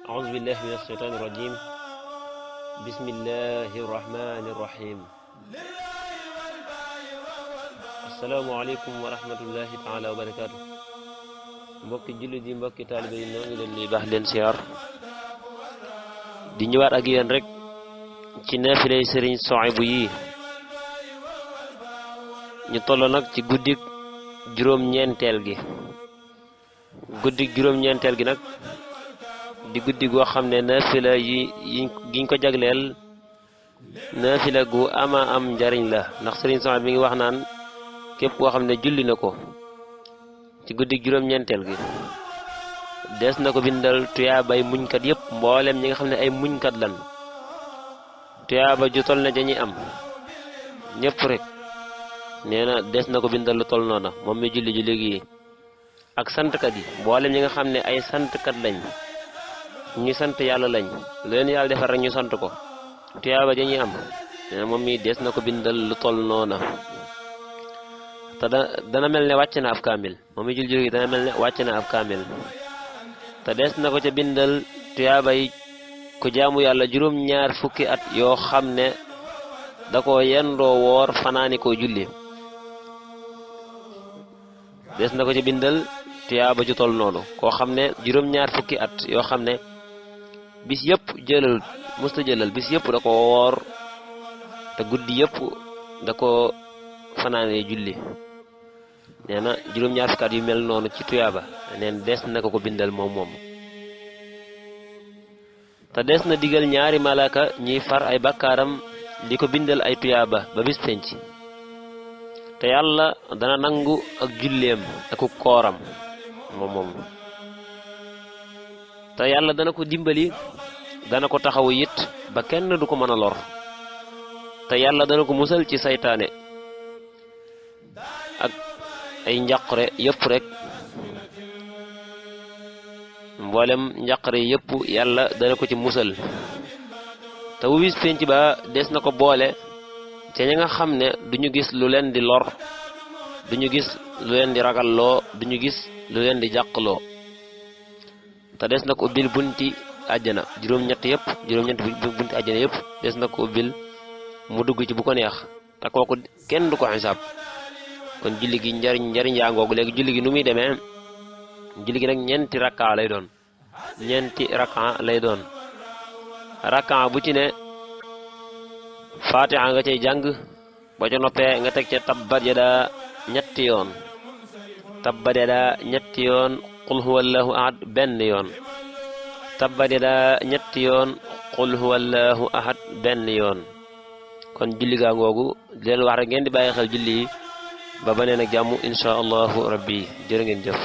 أعوذ بالله من الشيطان الرجيم. بسم الله الرحمن الرحيم. السلام عليكم ورحمة الله تعالى وبركاته. mbokki jullit yi mbokki taalibe yi ñoo ngi leen di baax leen siyaar di ñëwaat ak yéen rek ci naafilay sëriñ Souhaïbou yi ñu toll nag ci guddik juróom-ñeenteel gi nag di guddi goo xam ne naafila giñ ko jagleel naafila gu ama am njariñ la ndax sëriñ Souhaïbou mi ngi wax naan képp koo xam ne julli na ko ci guddi juróom-ñeenteel gi des na ko bindal tuyaabay muñkat yépp mboolem ñi nga xam ne ay muñkat lan tuyaaba ju tol na dañuy am ñépp rek nee na des na ko bindal lu tol noona moom mi julli gi ak santkat yi mboolem ñi nga xam ne ay santkat lañ ñu sant yàlla lañ lu leen yàlla defar rek ñu sant ko tuyaaba dañuy am nee na moom mi des na ko bindal lu tol noona te dana mel ne wàcc na ab kaamil moom mi julli gi dana mel ne wàcc na ab kaamil te des na ko ca bindal tuyaabay ku jaamu yàlla juróom-ñaar fukki at yoo xam ne da ko yendoo woor fanaani koo julli des na ko ca bindal tuyaaba ju tol noonu koo xam ne juróom-ñaar fukki at yoo xam ne bis yëpp musta jëlal bis yëpp da ko woor te guddi yëpp da ko fanaane julli nee na juróom-ñaar fukki at yu mel noonu ci tuyaaba neen des na ko bindal moom te des na digal ñaari malaaka ñiy far ay bakkaaram di ko bindal ay tuyaaba ba bis penc te yàlla dana nangu ak julleem ak kooram moom te yàlla dana ko dimbali dana ko taxawu it ba kenn du ko mën a lor te yàlla dana ko musal ci saytaane ak ay njàqare yëpp rek mboolem njàqare yëpp yàlla dana ko ci musal te bu bis penc ba des na ko boole ca ña nga xam ne duñu gis lu leen di lor duñu gis lu leen di ragalloo duñu gis lu leen di jàqloo te des na ko ubbil bunti àjjana juróom-ñett bunti àjjana yëpp des na ko ubbil mu dugg ci bu ko neex te kooku kenn du ko xisaab kon julli gi njariñ yaa ngoogu léegi julli gi nu muy demee julli gi nag ñeenti rakka lay doon rakka bu ci ne fatiha nga cay jàng ba ca noppee nga teg ca tabbat yadaa ñetti yoon qul huwallahu ahad benn yoon tabbat yadaa ñetti yoon qul huwallahu ahad benn yoon kon julli gaa ngoogu di leen wax rek ngeen di bàyyi xel julli yi ba baneen ak jàmm insha allahu rabbi jërë ngeen jëf